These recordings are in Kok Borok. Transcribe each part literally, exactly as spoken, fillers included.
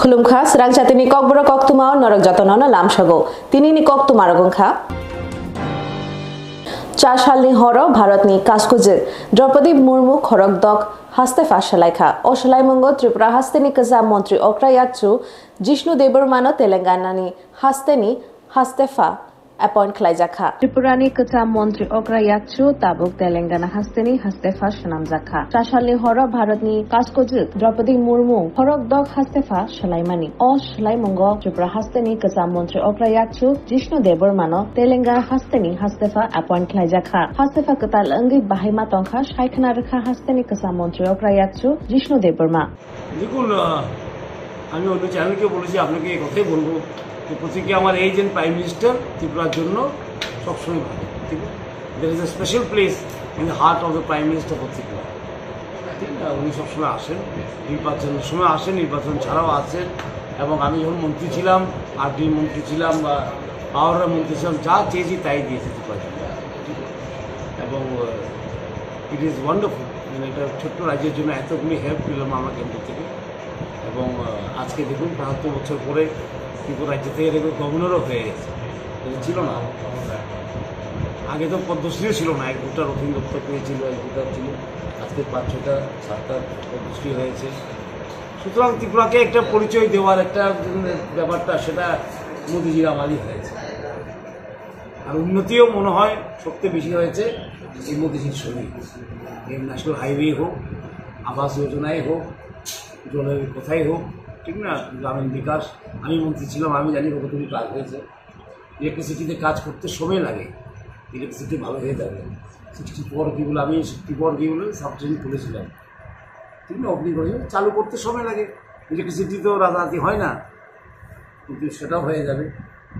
Khulumkha, Srang Jatini Kokborok Koktwmao norok jotono no lamsogo. Tinini koktwma rok wngkha: Cha salni horo Bharatni kaskujwk Draupadi Murmu khorok dok hastepha swlaikha. O swlaimungo Tripura hasteni kwcham montri okra yakchu Jishnu Debbarmano Telenganani hasteni hastepha appoint khlaijakha. Tripurani kwcham montri okra yakchu tabuk Telangana hasteni hastepha swnamjakha. Cha salni horo Bharatni kaskojwk Draupadi Murmu khorok dok hastepha swlaimani. O swlaimungo Tripura hasteni kwcham montri okra yakchu Jishnu Debbarmano Telangana hasteni hastepha appoint khlaijakha. Hastepha kwtal wngwi bahai ma tongkha, saikhwna rwkha hasteni kwcham montri okra yakchu Jishnu Debbarma. দেখুন, আহ, আমি অন্য চ্যানেলকে বলেছি, আপনাকে এই কথাই বলবো যে প্রতীকী আমার এই যে প্রাইম মিনিস্টার ত্রিপুরার জন্য সবসময় ভালো, ঠিক আছে? There is a special place in the heart of the Prime Minister for Tripura। ঠিক না? উনি সবসময় আসেন, নির্বাচনের সময় আসেন, নির্বাচন ছাড়াও আসেন। এবং আমি যখন মন্ত্রী ছিলাম, আরডি মন্ত্রী ছিলাম বা পাওয়ার মন্ত্রী ছিলাম, যা চেয়েছি তাই দিয়েছে ত্রিপুরার জন্য। ঠিক আছে? এবং, আহ, it is wonderful, মানে একটা ছোট্ট রাজ্যের জন্য এতগুলি হেল্প পেলাম আমরা কেন্দ্র থেকে। এবং, আহ, আজকে দেখুন, বাহাত্তর বছর পরে ত্রিপুরা রাজ্য থেকে দেখুন গভর্নরও হয়ে গেছে, এটা ছিল না। আগে তো পদ্মশ্রীও ছিল না, এক দুটা রথীন্দ্র দত্ত পেয়েছিল, এক দুটা ছিল, আজকে পাঁচ ছটা সাতটা পদ্মশ্রী হয়েছে। সুতরাং ত্রিপুরাকে একটা পরিচয় দেওয়ার একটা, উম, ব্যাপারটা, সেটা মোদিজির আমারই হয়েছে। আর উন্নতিও মনে হয় সবচেয়ে বেশি হয়েছে এই মোদিজির সঙ্গে। এই ন্যাশনাল হাইওয়ে হোক, আবাস যোজনাই হোক, জলের কথাই হোক, ঠিক না, গ্রামীণ বিকাশ। আমি মন্ত্রী ছিলাম, আমি জানি কতটুকু কাজ হয়েছে। ইলেকট্রিসিটিতে কাজ করতে সময় লাগে, ইলেকট্রিসিটি ভালো হয়ে যাবে। সিক্সটি ফোর কেবল, আমি সিক্সটি ফোর কেবল সাবস্টেশন খুলেছিলাম, ঠিক না, ওপেনিং করেছিলাম, চালু করতে সময় লাগে। ইলেকট্রিসিটি তো রাতারাতি হয় না, কিন্তু সেটাও হয়ে যাবে।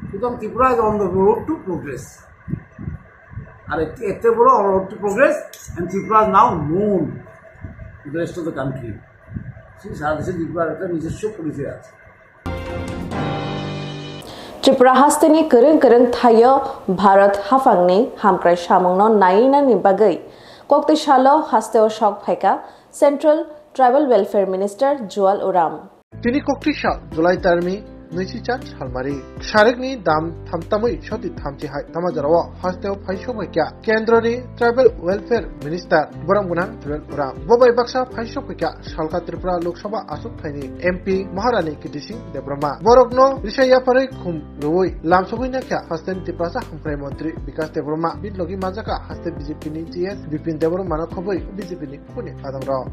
সুতরাং Tripura is on the road to progress। আর এতে, এতে বড় road to progress, and Tripura is now known to the rest of the country। সেই সারা দেশে ত্রিপুরার একটা নিজস্ব পরিচয় আছে। Tripura hasteni kwrwng kwrwng thaio Bharat haphangni hamkrai samungno nainani bagwi koktwi salo hasteo sok phaikha Central Tribal Welfare Minister Jual Oram. Tini koktwisa July tarmi nwichi char salmari. Sarikni dam thamtamwi soti thamchi hai tama jorao hasteo phaiso phaikha Kendroni Tribal Welfare Minister Borom Gwnang Jual Oram. Bo bai baksa phaiso phaikha salka Tripura Lok Sabha aswk thaini M P Maharani Kirti Singh Debbarma. Borokno risa yapharwi khum rwui lamsogwi nakha hasteni Tiprasa Hamkrai Montri Bikas Debbarma. Bini logi manjakha haste B J P ni G S Bipin Debbarmano khobwi B J P ni Kuni adongrok.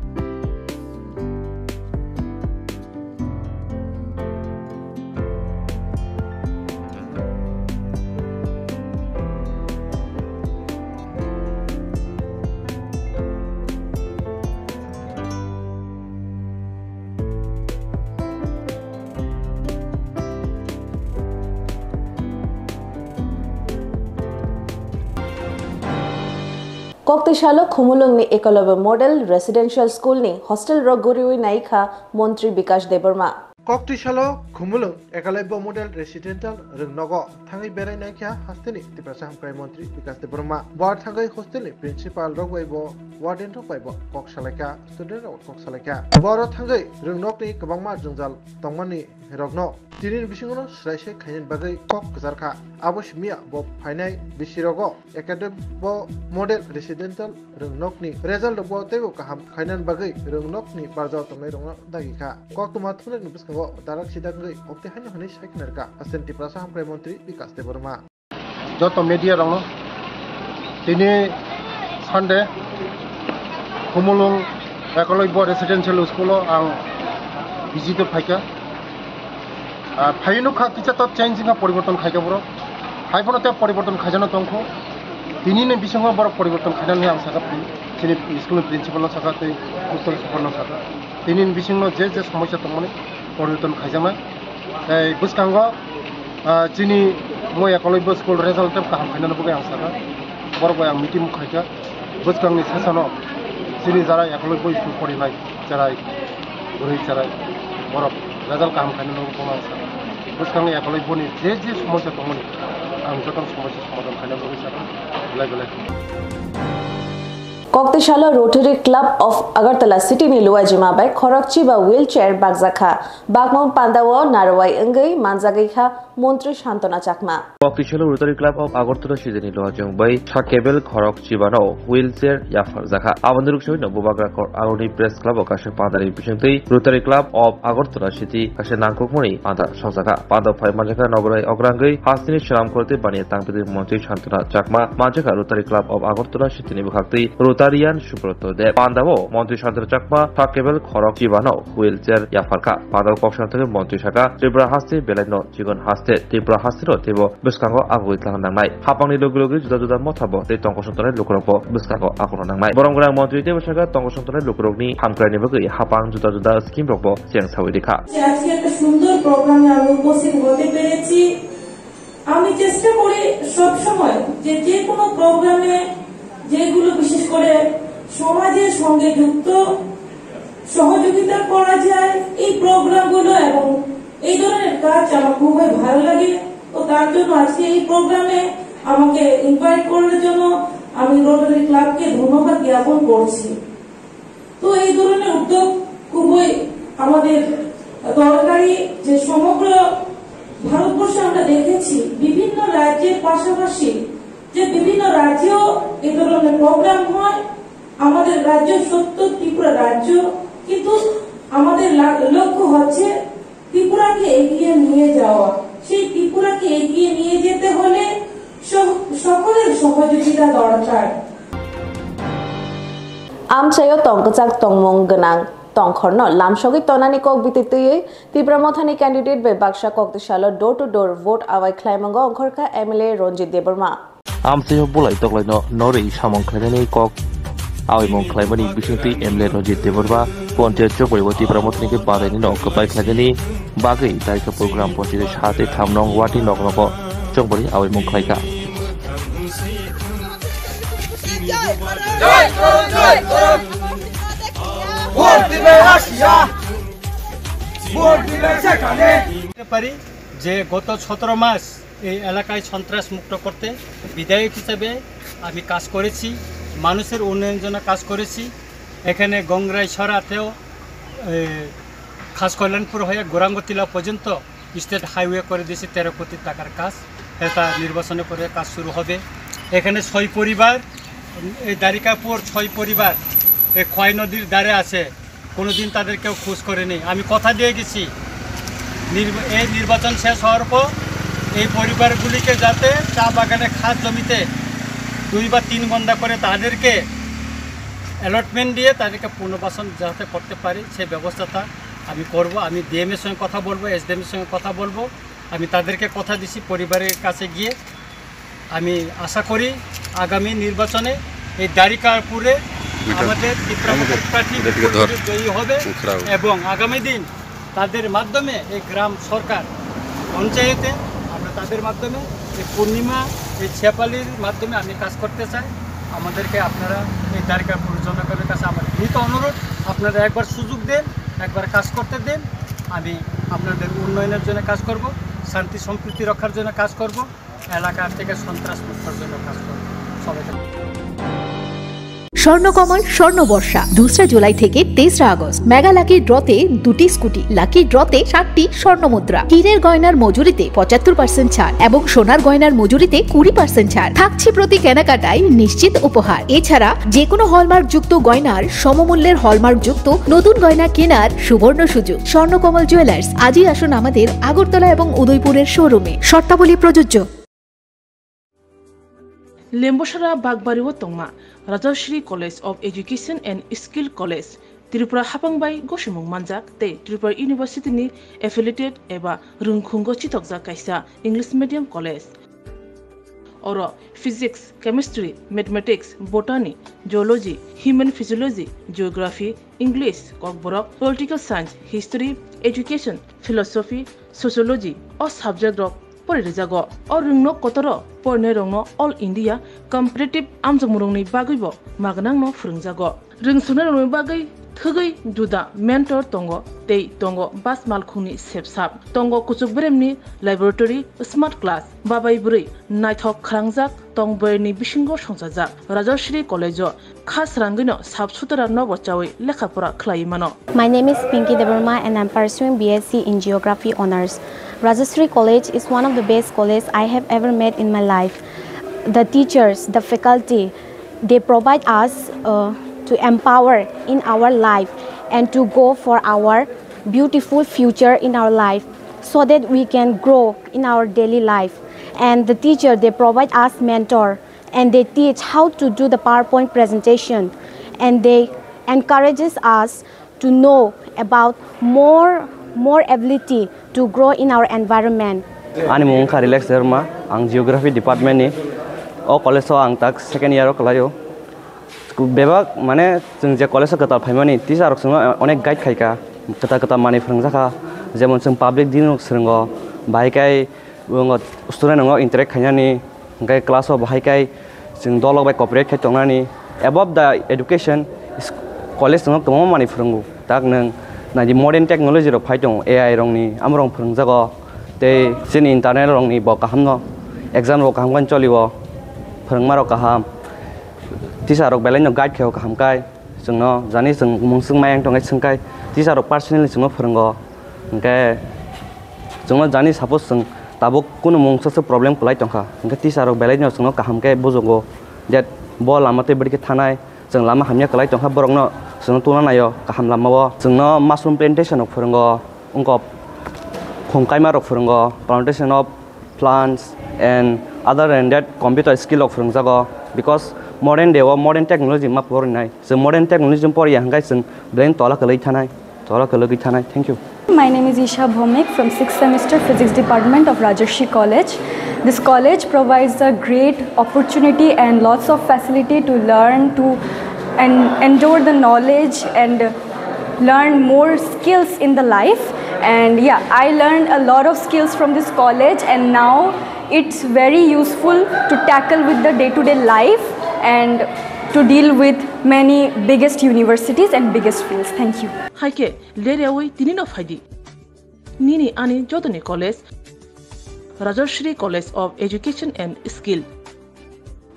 Koktwisalo Khumulwngni Ekalobya Model Residential School ni hostel rok guriwi naikha Montri Bikash Debbarma. Koktwisalo Khumulwng Ekalobya Model Residential rwngnogo thangwi berai naikha hasteni Tiprasa Hamkrai Montri Bikash Debbarma. Bo thangwi hostel ni principal rok bai bo warden rok bai bo kok salaikha, student rok kok salaikha. Boro thangwi rwngnokni kwbangma jwngjal tongmani rokno tini bisingo no swrai se khainani bagwi kok kwcharkha. Abo simiya bo phainai bisi rogo Ekalobya Model Residential rwngnokni result rokbo teibo kaham khainani bagwi rwngnokni barjao tongnairokno dagikha. Koktwma thumnairokni bwskango darak sidak wngwi oktwi haino hwnwi sai khna rwkha Hasteni Tiprasa Hamkrai Montri Bikash Debbarma. Joto media rokno tini Sunday Khumulwng Ekalobya Residential School o ang visit o phaikha. Ah, phaino kha kisa to change wngkha, poriborton khaikha borok. Hai phano tei poriborton khaijano tongkho. Tini ni bisingo borok poriborton khainani ang sakha, chini school ni principal no sakha tei hostel super no sakha. Tini ni bisingo je je somosya tongmani poriborton khaijaknai. Tei bwskango, ah, chini moi Ekalobya school result tei kaham khainani bagwi ang sakha. Borok bai ang meeting khaikha. Bwskangni sasano chini jara Ekalobya school porinai cherai, bwrwi cherai, borok result kaham khainai nokho phano ang sakha. Bwskangni Ekalobyani je je somosya tongmani, ang joto somosya somadhan khaina bagwi sakha, belai belai. Koktisalo Rotary Club of Agartala City ni luajima bai khorokchiba wheelchair bakjakha. Bakmung pandao narwai wngwi manjagwi kha Montri Santona Chakma. Koktisalo Rotary Club of Agartala City ni luajima bai sakebel khorokchibano wheelchair yapharjakha. Aboni ruksaino Bubagra Court Aroni Press Club o kaisa pandani bisingtwi Rotary Club of Agartala City kaisa nangkukmani panda sokjakha. Panda phai manjakha nograi ograngwi hasteni swnam khorokti baniya tangpidi Montri Santona Chakma manjakha Rotary Club of Agartala City ni bwkhaktwi Rotarian Subroto Deb. Pandao Montri Santona Chakma sakebel khorokchibano wheelchair yapharkha. Pandao kok swnam thangwi Montri saka Tripura haste belaino chikon haste Tripura hasteno teibo bwskango agugwi twlangna nangnai. Hapangni logi logi juda juda mothabo tei tongkosong tongnai lukurokbo bwskango aguna nangnai. Borom gwnang montri teibo saka tongkosong tongnai lukurokni hamkraini bagwi hapang juda juda scheme rokbo chengsawi rikha. যে আজকে একটা সুন্দর প্রোগ্রামে আমি উপস্থিত হতে পেরেছি। আমি চেষ্টা করি সব সময় যে, যে কোনো প্রোগ্রামে যেগুলো বিশেষ করে সমাজের সঙ্গে যুক্ত, সহযোগিতা করা যায় এই প্রোগ্রামগুলো এবং এই ধরনের কাজ আমার খুবই ভালো লাগে। তো তার জন্য আজকে এই প্রোগ্রামে আমাকে ইনভাইট করার জন্য আমি রোটারি ক্লাবকে ধন্যবাদ জ্ঞাপন করছি। তো এই ধরনের উদ্যোগ খুবই আমাদের দরকারি, যে সমগ্র ভারতবর্ষে আমরা দেখেছি বিভিন্ন রাজ্যের পাশাপাশি যে বিভিন্ন রাজ্যেও এই ধরনের প্রোগ্রাম হয়। আমাদের রাজ্য সত্য ত্রিপুরা রাজ্য, কিন্তু আমাদের লা-, লক্ষ্য হচ্ছে ত্রিপুরাকে এগিয়ে নিয়ে যাওয়া। সেই ত্রিপুরাকে এগিয়ে নিয়ে যেতে হলে সহ-, সকলের সহযোগিতা দরকার। Amchaio tongkwchak tongmung gwnang tongkhorno lamsogwi tonani kok biti twiwi Tipra Mothani candidate bai baksa koktisalo door to door vote awai khlaimungo ongkhorkha M L A Ranjit Debbarma. Amchaio bulai toklaino norwi samung khlainani kok awaimung khlaimani bisingtwi M L A Ranjit Debbarma Ponchayat Chokbari o Tipra Mothani khe badaini no kwplai khlainani bagwi Darikapur Gram Ponchayat sa tei tham nong wati noknogo Chokbari awaimung khlaikha. পারি যে গত সতেরো মাস এই এলাকায় সন্ত্রাস মুক্ত করতে বিধায়ক হিসেবে আমি কাজ করেছি, মানুষের উন্নয়নের জন্য কাজ করেছি। এখানে গংরাইছড়াতেও, এ, খাস কল্যাণপুর হয়ে গোরাঙ্গতিলা পর্যন্ত স্টেট হাইওয়ে করে দিয়েছি তেরো কোটি টাকার কাজ। এটা নির্বাচনের পরে কাজ শুরু হবে। এখানে ছয় পরিবার, এই দ্বারিকাপুর ছয় পরিবার এই খোয়াই নদীর ধারে আছে, কোনোদিন তাদের কেউ খোঁজ করেনি। আমি কথা দিয়ে গেছি, নির্ব-, এই নির্বাচন শেষ হওয়ার পর এই পরিবারগুলিকে যাতে চা বাগানে খাস জমিতে দুই বা তিন গন্ডা করে তাদেরকে অ্যালটমেন্ট দিয়ে তাদেরকে পুনর্বাসন যাতে করতে পারি, সে ব্যবস্থাটা আমি করব। আমি ডিএম এর সঙ্গে কথা বলবো, এসডিএম এর সঙ্গে কথা বলবো। আমি তাদেরকে কথা দিছি, পরিবারের কাছে গিয়ে আমি আশা করি আগামী নির্বাচনে এই দ্বারিকাপুরে আমাদের ত্রিপুরা মথা প্রার্থী বিপুল ভোটে জয়ী হবে এবং আগামী দিন তাদের মাধ্যমে এই গ্রাম সরকার পঞ্চায়েতে আমরা তাদের মাধ্যমে এই পূর্ণিমা, এই শেফালির মাধ্যমে আমি কাজ করতে চাই। আমাদেরকে আপনারা এই দ্বারিকাপুর জনগণের কাছে আমার বিনীত অনুরোধ, আপনারা একবার সুযোগ দেন, একবার কাজ করতে দেন। আমি আপনাদের উন্নয়নের জন্য কাজ করব, শান্তি সম্প্রীতি রক্ষার জন্য কাজ করব, এলাকা থেকে সন্ত্রাস মুক্তর জন্য কাজ করব। সবাইকে স্বর্ণকমল স্বর্ণবর্ষা দুসরা জুলাই থেকে তেসরা আগস্ট। মেগা লাকি ড্রতে দুটি স্কুটি, লাকি ড্রতে সাতটি স্বর্ণ মুদ্রা, হীরের গয়নার মজুরিতে পঁচাত্তর পার্সেন্ট ছাড় এবং সোনার গয়নার মজুরিতে কুড়ি পার্সেন্ট ছাড় থাকছে প্রতি কেনাকাটায় নিশ্চিত উপহার। এছাড়া যে কোনো হলমার্ক যুক্ত গয়নার সমমূল্যের হলমার্ক যুক্ত নতুন গয়না কেনার সুবর্ণ সুযোগ। স্বর্ণকমল জুয়েলার্স, আজই আসুন আমাদের আগরতলা এবং উদয়পুরের শোরুমে। শর্তাবলী প্রযোজ্য। Lembosara Bagbari o tongma Rajashri College of Education and Skill College, Tripura hapang bai gosimung manjak tei Tripura University ni affiliated eba rwngkhungo chitokjak kaisa English medium college. Oro Physics, Chemistry, Mathematics, Botany, Zoology, Human Physiology, Geography, English, Kokborok, Political Science, History, Education, Philosophy, Sociology o subject rok pori rijago. O rwngno kotoro porinai rokno All India Competitive amjokmung rokni bagwi bo magnang no phwrwngjago. Rwngsuknai rokni bagwi Thwgwi juda mentor tongo tei tongo bas malkhungni sepsap. Tongo kuchuk beremni laboratory, smart class, babai bwrwi naithok khrangjak tong boyarni bisingo songchajak. Rajashree College-o kha srangwino sap sutara nogo chawi lekha pora khlaiwi mano. My name is Pinky Debbarma and I'm pursuing B S C in Geography Honours. Rajashree College is one of the best colleges I have ever met in my life. The teachers, the faculty, they provide us uh, to empower in our life and to go for our beautiful future in our life so that we can grow in our daily life. And the teacher, they provide us mentor and they teach how to do the PowerPoint presentation and they encourages us to know about more more ability to grow in our environment. Ani mung wngkha Relax Debbarma, ang Geography Department ni. O college o ang tak second year o kwlaio. Bebak mane chwng je college o kwtal phaimani teacher rok chwngno onek guide khaikha, kwtal kwtal manwi phwrwngjakha, jemon chwng public din rok swrwngo, bahai khe student rok interact khainani, hwnkhe class o bahai khe chwng dolok bai cooperate khai tongnani. Above the education, college no kwbangma manwi phwrwngo. Tak nwng naidi modern technology rok phai tongo, A I rokni, amo rok phwrwngjago. Tei chini internal rokni bo kaham no, exam rok kaham khe cholio, phwrwngma rok kaham, teacher rok belai no guide khaio kaham kai. Chwngno jani chwng mungswk mayang tongkhe swngkhai teacher rok personally chwngno phwrwngo. Hwnkhe chwngno jani suppose chwng tabuk kunu mungsa se problem kwlai tongkha, hwnkhe teacher rok belai no chwngno kaham khe bujugo that bo lama tei bwrwi khe thanai, chwng lama hamya kwlai tongkha borokno chwngno tungna naio kaham lamao. Chwngno mushroom plantation rok phwrwngo, wngkok khum kaima rok phwrwngo, plantation of plants and other than that computer skill rok phwrwngjago, because modern day o modern technology ma porinai. Chwng modern technology poriya hwnkhe chwng brain tola kwlwi thanai, tola kwlwgwi thanai. Thank you. My name is Isha Bhomik from sixth semester Physics Department of Rajarshi College. This college provides a great opportunity and lots of facility to learn, to and endure the knowledge and learn more skills in the life. And yeah, I learned a lot of skills from this college, and now it's very useful to tackle with the day-to-day life and to deal with many biggest universities and biggest fields. Thank you. Hai khe, leryawi tini no phaidi. Nini ani jotoni college, Rajashree College of Education and Skill.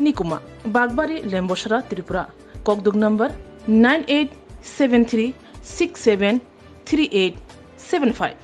Nikuma, Bagbari, Lembosra, Tripura. Kokduk number nine eight seven three six seven three eight seven five.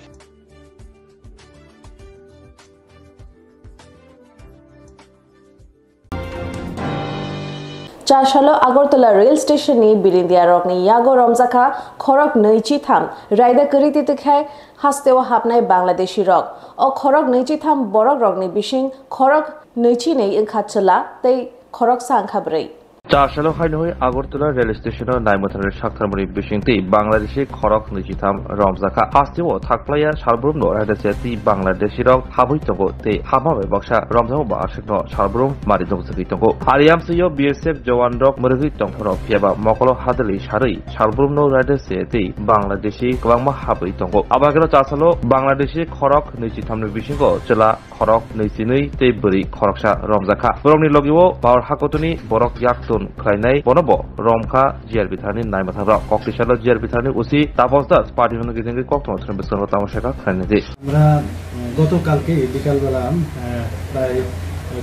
Char salo Agartala rail station ni birindia rokni yago romjakha khorok nui chi tham raida kwrwi twi twi khai hasteo hapnai Bangladeshi rok. O khorok nui chi tham borok rokni bising khorok nui chi nui wngkha chwla tei khoroksa wngkha bwrwi. Char salo haino hai Agartala rail station o naimwthangni saktharmani bisingtwi Bangladeshi khorok nui chi tham romjakha. Hasteo thakplaiya salbrumno raida se twi Bangladeshi rok habwi tongo tei hama bai baksa romjakma ba aswkno salbrum mari nukjagwi tongo. Ari amsio B S F jawan rok mwrwgwi tongphano phiyaba mokolo hadali sarwi salbrumno raida se twi Bangladeshi kwbangma habwi tongo. Abageno char salo Bangladeshi khorok nui chi thamni bisingo chwla khorok nui chi nui tei bwrwi khoroksa romjakha. Borokni logio Bawar Hakotuni borok yaktun khlainai bono bo romkha G R B tharni naimwthangrok. Kok tisalo G R B tharni O C Tapos Das party hwnwi gidingwi koktwma thwrwng bwskango tamo seka khlainai di. আমরা আহ, গতকালকে বিকালবেলা আহ, প্রায়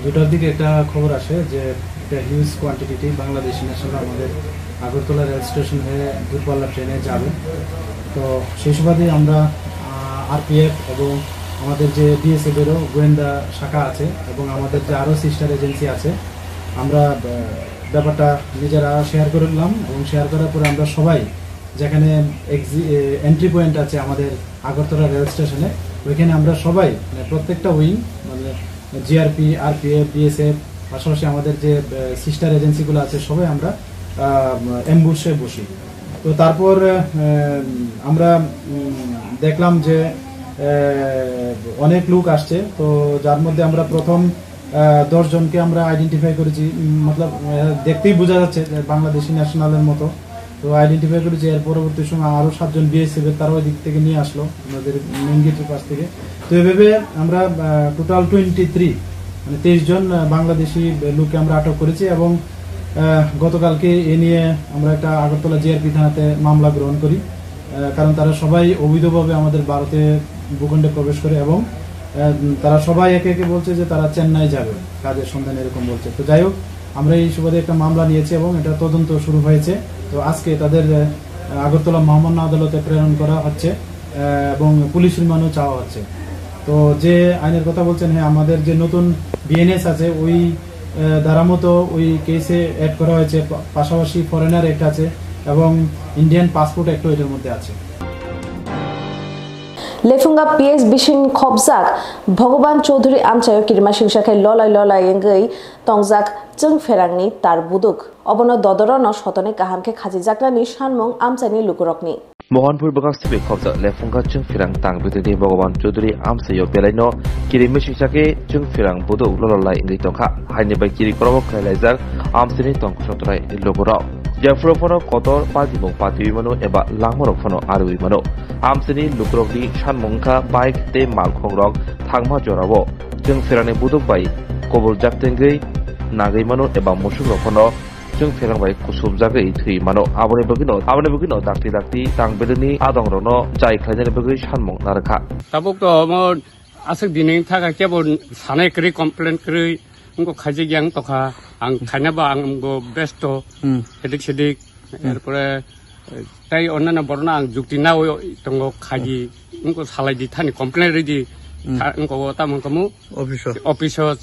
দুটার দিকে একটা খবর আসে যে একটা হিউজ কোয়ান্টিটি বাংলাদেশি ন্যাশনাল আমাদের আগরতলা রেল স্টেশন হয়ে দূরপাল্লা ট্রেনে যাবে। তো সেই সুবাদে আমরা আরপিএফ এবং আমাদের যে বিএসএফ এরও গোয়েন্দা শাখা আছে এবং আমাদের যে আরও সিস্টার এজেন্সি আছে, আমরা আহ, ব্যাপারটা নিজেরা শেয়ার করে নিলাম এবং শেয়ার করার পরে আমরা সবাই যেখানে এক্সি এন্ট্রি পয়েন্ট আছে আমাদের আগরতলা রেল স্টেশনে, ওইখানে আমরা সবাই, মানে, প্রত্যেকটা উইং, মানে, জিআরপি, আরপিএফ, বিএসএফ, পাশাপাশি আমাদের যে সিস্টার এজেন্সিগুলো আছে, সবাই আমরা অ্যাম্বুশে বসি। তো তারপর আহ, আমরা উম, দেখলাম যে আহ, অনেক লোক আসছে। তো যার মধ্যে আমরা প্রথম আহ, দশ জনকে আমরা আইডেন্টিফাই করেছি, উম, মতলব আহ, দেখতেই বোঝা যাচ্ছে যে বাংলাদেশি ন্যাশনালের মতো। তো আইডেন্টিফাই করেছি। এর পরবর্তী সময় আরও সাতজন বিএসএফ এর, তারা ওই দিক থেকে নিয়ে আসলো আমাদের মেইন গেটের পাশ থেকে। তো এভাবে আমরা টোটাল টোয়েন্টি থ্রি, মানে তেইশ জন আহ, বাংলাদেশি লোককে আমরা আটক করেছি এবং আহ, গতকালকে এ নিয়ে আমরা একটা আগরতলা জিআরপি থানাতে মামলা গ্রহণ করি। আহ, কারণ তারা সবাই অবৈধভাবে আমাদের ভারতে ভূখণ্ডে প্রবেশ করে এবং, আহ, তারা সবাই একে একে বলছে যে তারা চেন্নাই যাবে কাজের সন্ধানে, এরকম বলছে। তো যাই হোক, আমরা এই সুবাদে একটা মামলা নিয়েছি এবং এটা তদন্ত শুরু হয়েছে। তো আজকে তাদের, আহ, আগরতলা মহামান্য আদালতে প্রেরণ করা হচ্ছে, আহ, এবং পুলিশ রিমান্ডও চাওয়া হচ্ছে। তো যে আইনের কথা বলছেন, হ্যাঁ, আমাদের যে নতুন বিএনএস আছে, ওই, আহ, ধারা মতো ওই কেসে অ্যাড করা হয়েছে। পা-, পাশাপাশি ফরেনার অ্যাক্ট আছে এবং ইন্ডিয়ান পাসপোর্ট অ্যাক্টও এটার মধ্যে আছে। Lephunga P S bising khopjak Bhogoban Chaudhuri amchaio kirima singsa khe lolai lolai wngwi tongjak Chwngpherangni tar buduk. Obono dodorono sotoni kaham khe khachijaknani sanmung amchaini lukurokni. Mohanpur bwkhak simi khopjak Lephunga Chwngpherang tang bwtwini Bhogoban Chaudhuri amchaio belaino kirima singsa khe Chwngpherang buduk lolai wngwi tongkha. Haini bai kiri korok khlai laijak amchaini tongkha sotrai lukurok. Jephuru phano kotor patimung patiwi mano eba langmarok phano arwi mano. Amchaini lukurokni sanmung wngkha bike tei malkhongrok thangma jorao Chwngpherangni buduk bai koboljak tengwi nagwi mano eba musukrok phano Chwngpherang bai kusubjagwi thwi mano. Aboni bagwino, aboni bagwino dakti dakti tang bedeni adongrokno jai khlainani bagwi sanmung narwkha. Tabuk to omo aswk dini thaka kebo sanai kwrwi, complain kwrwi wngkha, khaijak yang tokha. Ang khaina ba ang bo besto Hmm. Hedik sedik. Hmm. Erpore, eh, tai onnano borokno ang jukti nawi tongo, khaji wngkha, salai di thani, complain ridi. Hmm. Tha-, wngkha o tamo wngkha mu Office o. Office o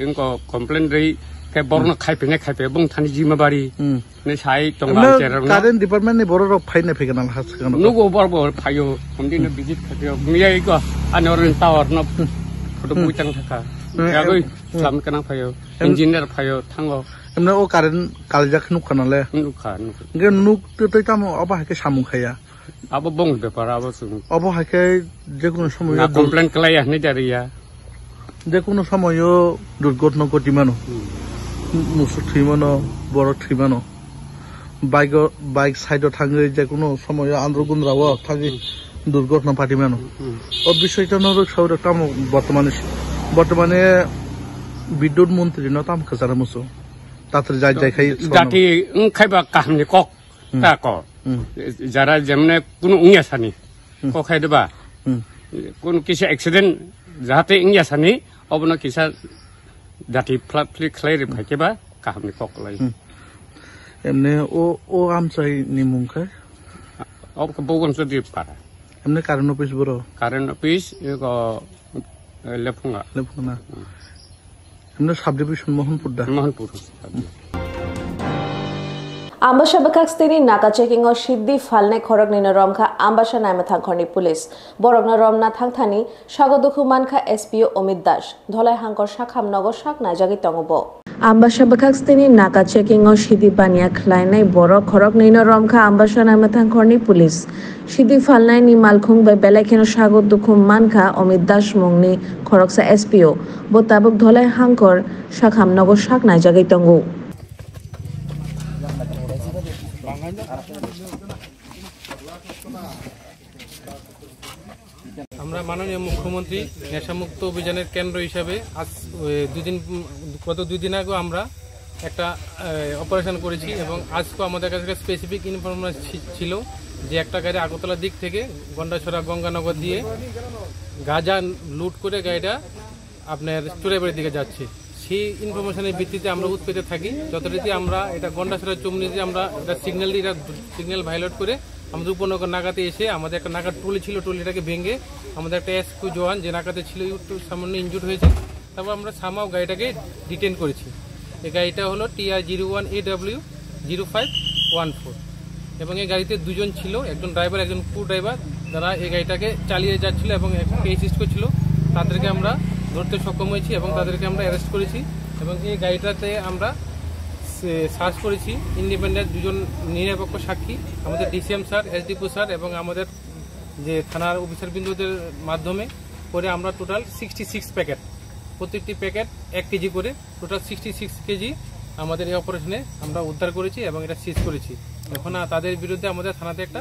wngkha complain rwi khe borokno Hmm. Khai phine khai phe bung thani jima bari. Hmm. Ne sai tong Emno ang cherang no. Current department ni borok rok phai na phai gana ha sakano. Nugo bor bor phaio, hamdi no Hmm. Visit khaio. Miya iko ani orin tower no Hmm. Photo Hmm. bui tang thaka. Hmm. Yagoi Hmm. Islam kana phaio. Em- Engineer phaio thango. Emno o current kalijak nukha nale. Nukha, nukha. Ge nuk tei tamo obo hai khe samung khaya. Abo bong bepar abo sung. Obo hai khe je kono somoy Na do- complain kalai ya hne jari ya. Je kono somoyo durgotno goti mano. Hmm. Musuk thwi mano, borok thwi mano. Bike o, bike side o thangwi je kono somoyo andro gundra o thangwi Hmm. Durgotno pati mano. Hmm. O bisoi to norok sawi rok tamo bortomane, bortomane bidyut montri no tam kwchara musu. Tatri jai jai khai sono. Jati wng khaiba kahamni kok Hmm. ta ko. Hmm. Jara jemne kunu wngya sani. Hmm. Kok khai deba. Hmm. Kunu kisa accident jahate wngya sani, obono kisa jati phlap phlik khlai ri Hmm. phai keba kahamni kok lai. Hmm. Emne o, o amchai ni mung khe? Obo khe Bogon Chaudhuri para. Emne current office boro? Current office, eko, eh, Lephunga. Lephunga na? Hmm. Emne subdivision Mohanpur da? Mohanpur. Ambasa bwkhak stini naka checking o siddi phalnai khoroknwino romkha Ambasa Naimathangkhorni police. Borokno romna thangthani sago dukhu mankha S P O Omit Das. Dholai hangkor sakham nogo sak naijagwi tongo bo. Ambasa bwkhak stini naka checking o sidi baniya khlainai borok khoroknwino romkha Ambasa Naimathangkhorni police. Sidi phalnaini malkhung bai belai kheno sago dukhu mankha Omit Das mungni khoroksa S P O. Bo tabuk Dholai hangkor sakham nogo sak naijagwi tongo. আমরা মাননীয় মুখ্যমন্ত্রী নেশামুক্ত অভিযানের কেন্দ্র হিসাবে আজ, এ, দুদিন, উম, গত দুই দিন আগেও আমরা একটা, এ, অপারেশন করেছি এবং আজকেও আমাদের কাছে স্পেসিফিক ইনফরমেশন ছি-, ছিল যে একটা গাড়ি আগরতলার দিক থেকে গন্ডাছড়া গঙ্গানগর দিয়ে গাঁজা লুট করে গাড়িটা আপনার চুরাইবাড়ির দিকে যাচ্ছে। সেই ইনফরমেশনের ভিত্তিতে আমরা উৎপেতে থাকি। যথারীতি আমরা এটা গন্ডাছড়া চমনিতে আমরা এটা সিগন্যাল দিই, এটা সিগন্যাল ভায়োলেট করে আমাদের উপনগর নাকাতে এসে আমাদের একটা নাকার ট্রলি ছিল, ট্রলিটাকে ভেঙে আমাদের একটা এসকিউ জওয়ান যে নাকাতে ছিল, একটু সামান্য ইনজুর্ড হয়েছে। তারপর আমরা সামহাও গাড়িটাকে ডিটেন করেছি। এই গাড়িটা হলো T R zero one A W zero five one four এবং এই গাড়িতে দুজন ছিল, একজন ড্রাইভার, একজন কো ড্রাইভার, যারা এই গাড়িটাকে চালিয়ে যাচ্ছিল এবং একজনকে অ্যাসিস্ট করছিল। তাদেরকে আমরা ধরতে সক্ষম হয়েছি এবং তাদেরকে আমরা অ্যারেস্ট করেছি এবং এই গাড়িটাতে আমরা সে-, সার্চ করেছি ইন্ডিপেন্ডেন্ট দুজন নিরপেক্ষ সাক্ষী, আমাদের ডিসিএম স্যার, এসডিপিও স্যার এবং আমাদের যে থানার অফিসার বৃন্দদের মাধ্যমে করে আমরা টোটাল সিক্সটি সিক্স প্যাকেট, প্রত্যেকটি প্যাকেট এক কেজি করে, টোটাল সিক্সটি সিক্স কেজি আমাদের এই অপারেশনে আমরা উদ্ধার করেছি এবং এটা সিজ করেছি। এখন, আহ, তাদের বিরুদ্ধে আমাদের থানাতে একটা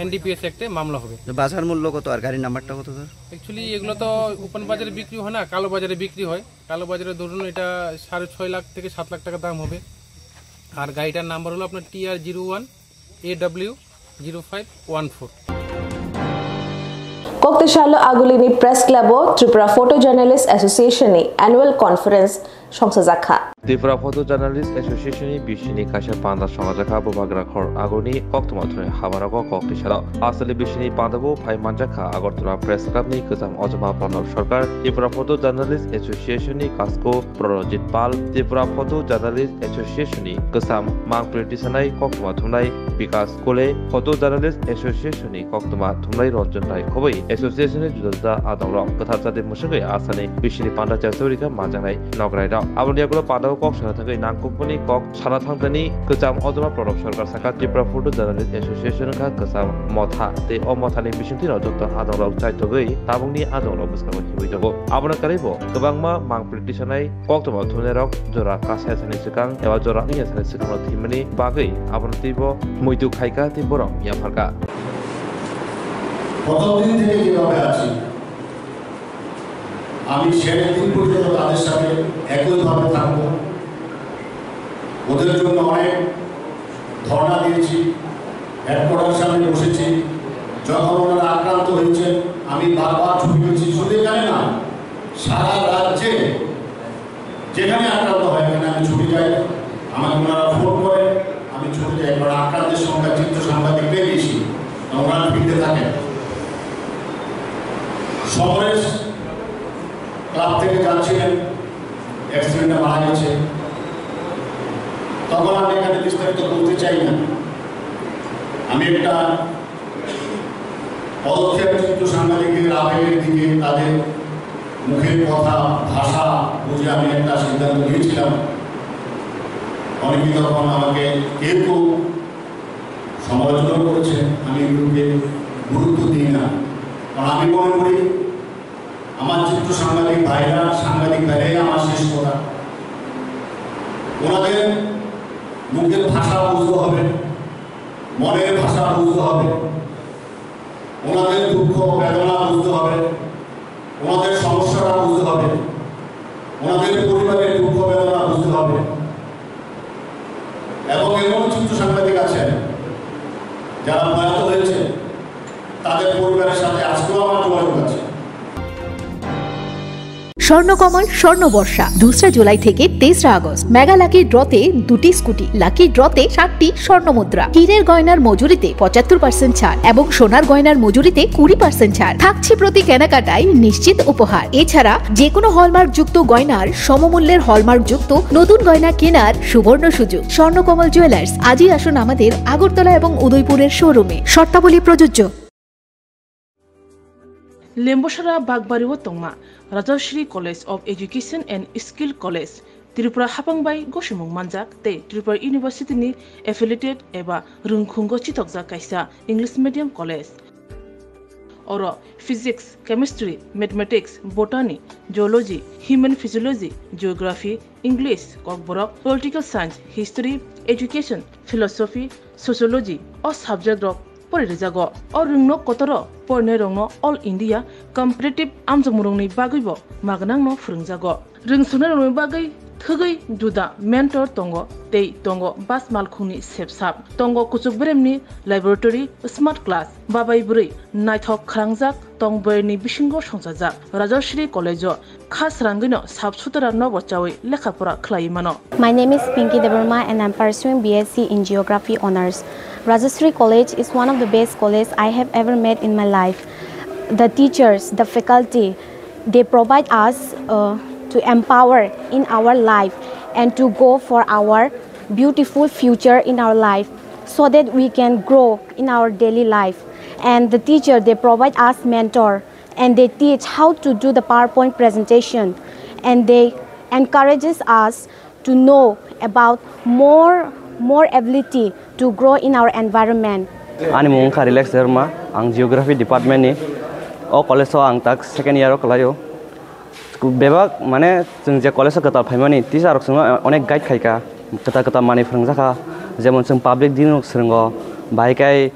এনডিপিএস অ্যাক্টে মামলা হবে। তো বাজার মূল্য কত আর গাড়ির নাম্বারটা কত, স্যার? অ্যাকচুয়ালি এগুলো তো ওপেন বাজারে বিক্রি হয় না, কালো বাজারে বিক্রি হয়। কালো বাজারে ধরুন এটা সাড়ে ছয় লাখ থেকে সাত লাখ টাকা দাম হবে। আর গাড়িটার নাম্বার হলো আপনার T R zero one A W zero five one four. Koktisalo agulini press club o Tripura Photo Journalist Association ni annual conference songsajakha. Tripura Photo Journalist Association ni bisini kaisa panda songsajakha bubagra khor aguni koktwma thwnai habanogo Koktisalo. Asali bisini pandabo phai manjakha Agartala Press Club ni kwcham ojoma Pranab Sarkar, Tripura Photo Journalist Association ni kasko Pranajit Pal, Tripura Photo Journalist Association ni kwcham mangpili tisanai koktwma thumnai Bikas Kole, Photo Journalist Association ni koktwma thumnai Ranjan Rai khoboi association ni juda juda adongrok kwthar chati mwswgwi asani bisini panda chengsa rikha manjaknai nograi rok. Aboni yagulo pandao kok sana thangwi nangkukmani kok sana thangtani kwcham ojoma Pranab Sarkar saka Tripura Photo Journalist Association wngkha kwcham motha tei o mothani bisingtwi no joto adongrok chaithogwi tabukni adongrok bwskango himwi tongo. Abono karwibo kwbangma mangpili tisanai koktwma thumnairok jora kasaya sani swkang eba jora wngya sani swkangno thwimani bagwi abono teibo muitu khaikha tei borok yapharkha. প্রথম দিন থেকে যেভাবে আছি, আমি শেষ দিন পর্যন্ত তাদের সাথে একইভাবে থাকব। ওদের জন্য অনেক ধর্ণা দিয়েছি, হেডকোয়ার্টার সামনে বসেছি। যখন ওনারা আক্রান্ত হয়েছেন, আমি বারবার ছুটি হয়েছি, শুধু এখানে না, সারা রাজ্যে যেখানে আক্রান্ত হয়, এখানে আমি ছুটি যাই। আমাকে ওনারা ফোন করে, আমি ছুটি যাই, কারণ আক্রান্তের সংখ্যা চিত্র সাংবাদিকরাই বেশি, ওনারা ফিল্ডে থাকেন। সমরেশ ক্লাব থেকে যাচ্ছিলেন, অ্যাক্সিডেন্টে মারা গেছে। তখন আমি এখানে বিস্তারিত বলতে চাই না। আমি একটা পদক্ষেপ, কিন্তু সাংবাদিকদের আবেগের দিকে, তাদের মুখের কথা, ভাষা বুঝে আমি একটা সিদ্ধান্ত নিয়েছিলাম। অনেকে তখন আমাকে কেউ কেউ সমালোচনা করেছে, আমি এগুলোকে গুরুত্ব দিই না। কারণ আমি মনে করি আমার চিত্র সাংবাদিক ভাইরা, সাংবাদিক ভাইরাই আমার শেষ কথা। ওনাদের মুখের ভাষা বুঝতে হবে, মনের ভাষা বুঝতে হবে, ওনাদের দুঃখ বেদনা বুঝতে হবে, ওনাদের সমস্যাটা বুঝতে হবে, ওনাদের পরিবারের দুঃখ বেদনা বুঝতে হবে। এবং এমন কিছু সাংবাদিক আছেন যারা প্রয়াত হয়েছে, তাদের পরিবারের সাথে আজকেও আমার যোগাযোগ আছে। স্বর্ণকমল স্বর্ণবর্ষা দুসরা জুলাই থেকে তেসরা আগস্ট। মেগা লাকি ড্রতে দুটি স্কুটি, লাকি ড্রতে সাতটি স্বর্ণ মুদ্রা, হীরের গয়নার মজুরিতে পঁচাত্তর পার্সেন্ট ছাড় এবং সোনার গয়নার মজুরিতে কুড়ি পার্সেন্ট ছাড় থাকছে। প্রতি কেনাকাটায় নিশ্চিত উপহার। এছাড়া যে কোনো হলমার্কযুক্ত গয়নার সমমূল্যের হলমার্কযুক্ত নতুন গয়না কেনার সুবর্ণ সুযোগ। স্বর্ণকমল জুয়েলার্স, আজই আসুন আমাদের আগরতলা এবং উদয়পুরের শোরুমে। শর্তাবলী প্রযোজ্য। Lembosara Bakbari o tongma Rajashri College of Education and Skill College, Tripura hapang bai gosimung manjak tei Tripura University ni affiliated eba rwngkhungo chitokjak kaisa English medium college. Oro Physics, Chemistry, Mathematics, Botany, Zoology, Human Physiology, Geography, English, Kokborok, Political Science, History, Education, Philosophy, Sociology o subject rok pori rijago. O rwngno kotoro porinairokno All India Competitive amjokmungrokni bagwibo magnangno phwrwngjago. Rwngsungnai rokni bagwi thwgwi juda mentor tongo tei tongo bas malkhungni sepsap. Tongo kuchuk beremni laboratory, smart class, babai bwrwi naithok khwrangjak tong bwrwini bisingo songchajak. Rajashri College-o kha srangwino sap sutara nogo chawi lekha pora khlaiwi mano. My name is Pinky Debbarma and I'm pursuing B S C in Geography Honours. Rajashri College is one of the best college I have ever met in my life. The teachers, the faculty, they provide us, uh, to empower in our life and to go for our beautiful future in our life so that we can grow in our daily life. And the teacher, they provide us mentor and they teach how to do the PowerPoint presentation and they encourages us to know about more, more ability to grow in our environment. Ani mung wngkha Relax Debbarma, ang Geography Department ni. O college o ang tak second year o kwlaio. Bebak, mane, chwng je college o kwtal phaimani, teacher rok chwngno onek guide khaikha, kwtal kwtal manwi phwrwngjakha, jemon chwng public din rok swrwngo, bahai khai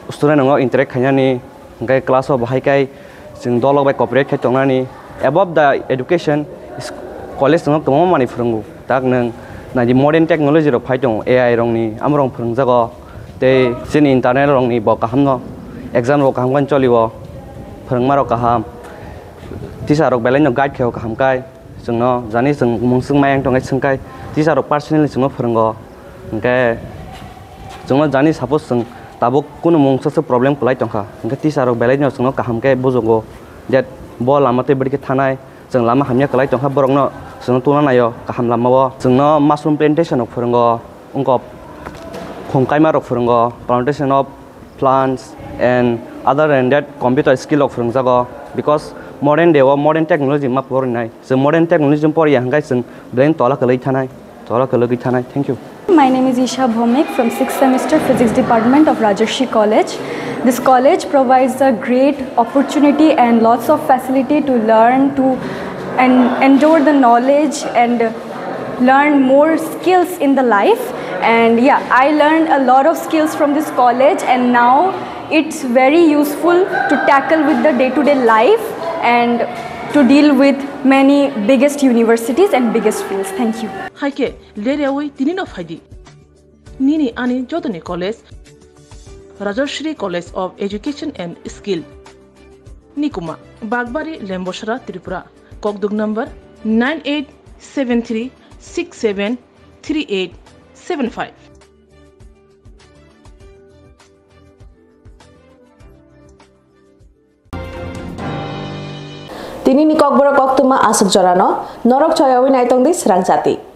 student rokno interact khainani, hwnkhe class o bahai khai chwng dolok bai cooperate khai tongnani. Above the education, college chwngno kwbangma manwi phwrwngo, tak nwng Naidi modern technology rok phai tongo, A I rokni, amorok phwrwngjago. Tei chini internal rokni bo kahamno, exam rok kaham khe cholio, phwrwngmarok kaham. Teacher rok belaino guide khaio kaham kai. Chwngno jani chwng mungswk mayang tongkhe swngkai, teacher rok personally chwngno phwrwngo. Hwnkhe chwngno jani suppose chwng tabuk kunu mungsa se problem kwlai tongkha, hwnkhe teacher rok belaino chwngno kaham khe bujugo, that bo lama tei bwrwi khe thanai, chwng lama hamya kwlai tongkha, borokno chwngno tungna naio kaham lamao. Chwngno mushroom plantation rok phwrwngo, wngkok khum kaima rok phwrwngo, plantation of plants and other than that computer skill rok phwrwngjago, because modern day o modern technology ma porinai. Chwng modern technology poriya hwnkhe chwng brain tola kwlwi thanai, tola kwlwi thanai. Thank you. My name is Isha Bhomik from sixth semester Physics Department of Rajarshi College. This college provides a great opportunity and lots of facility to learn, to and endure the knowledge and learn more skills in the life. And yeah, I learned a lot of skills from this college, and now it's very useful to tackle with the day-to-day life and to deal with many biggest universities and biggest fields. Thank you. Hai khe, ler yaui tini no phai di. Nini ani jotoni college, Rajashri College of Education and Skill, Nikuma, Bagbari, Lembosra, Tripura. Kokduk number nine eight seven three six seven three eight seven five. Tini ni Kokborok koktwma aswk jorano, norok choyaui naitong di swrang jati.